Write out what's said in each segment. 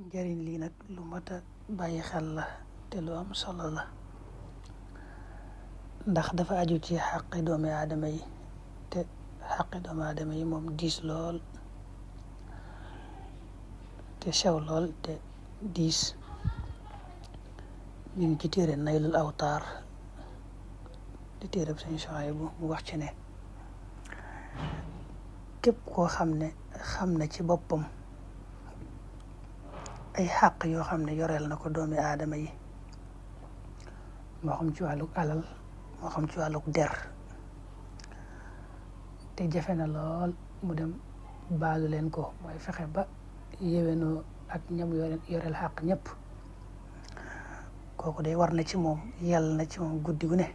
njariñ lii nag lu mat a bàyyi xel la te lu am solo la ndax dafa aju ci xaqi doomi aadama yi te xaqi doomi aadama yi moom diis lool te sew lool te diis. ñu ngi ci téere Naylul Awtaar di téere Sëñ Suhaybu mu wax ci ne képp koo xam ne xam na ci boppam ay xàq yoo xam ne yoreel na ko doomi aadama yi moo xam ci wàlluk alal moo xam ci wàlluk der te jafe na lool mu dem baalu leen ko mooy fexe ba yéwénoo ak ñam yoreel xàq ñëpp kooku day war na ci moom yàlla na ci moom guddi gu ne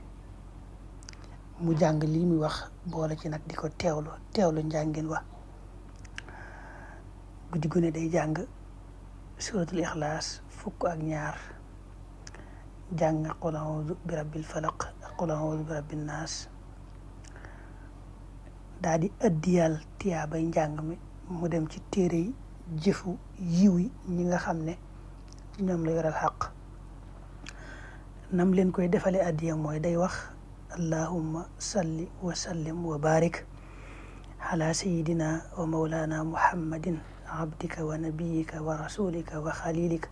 mu jàng lii muy wax boole ci nag di ko teewlu njàngin wa guddi gu ne day jàng suratul ixlaas 12 jàng qul a'uudu bi rabbil falaq qul a'uudu bi rabbin naas daa di ëddiyal tiyaabay njàng mi mu dem ci téere yi jëfu yiw yi ñi nga xam ne ñoom la yoral xaq nam leen koy defale addiya mooy day wax allahumma salli wa sallim wa barik ala sayidina wa maulana muhammadin abdika wa nabiyika wa rasulika wa xalilika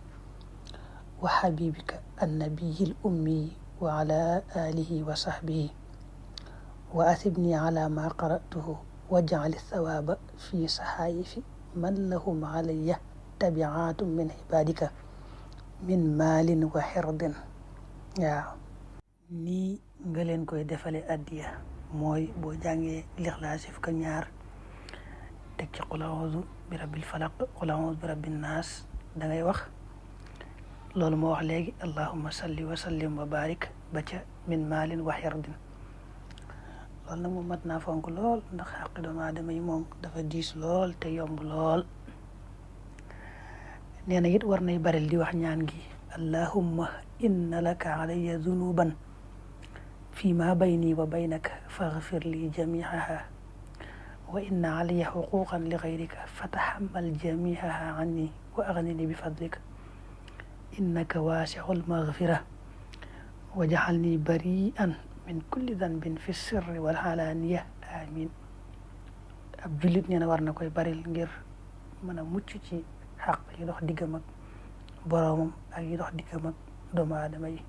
wa xabibika annabiyil ummi wa ala alihi wa sahbihi wa athibni ala ma qara'tuhu waj'al thawaba fi sahaifi man lahum alayya tabi'atun min ibadika min maalin wa xirdin. waaw nii nga leen koy defale addiya mooy boo jàngee lixlaas 2 teg ci qul a'uudu bi rabbil falaq qul a'uudu bi rabbin naas da ngay wax loolu moo wax léegi allahumma salli wa sallim wa barik ba ca min maalin wa xirdin loolu nag moom mat naa fonk lool ndax xaqi doomu aadama yi moom dafa diis lool te yomb lool. nee na it war nay baril di wax ñaan gi allahumma inna laka alayya dunuban fi ma bayni wa baynaka faghfir li jami'aha wa inna alayya huquqan li ghayrika fatahammal jami'aha anni wa aghnini bi fadlika innaka wasi'ul maghfira waj'alni bari'an min kulli dhanbin fi sirri wal alaniya amin. ab jullit nee na war na koy baril ngir mën a mucc ci xaq yi dox diggam ak boroomam ak yi dox diggam ak doomu aadama yi.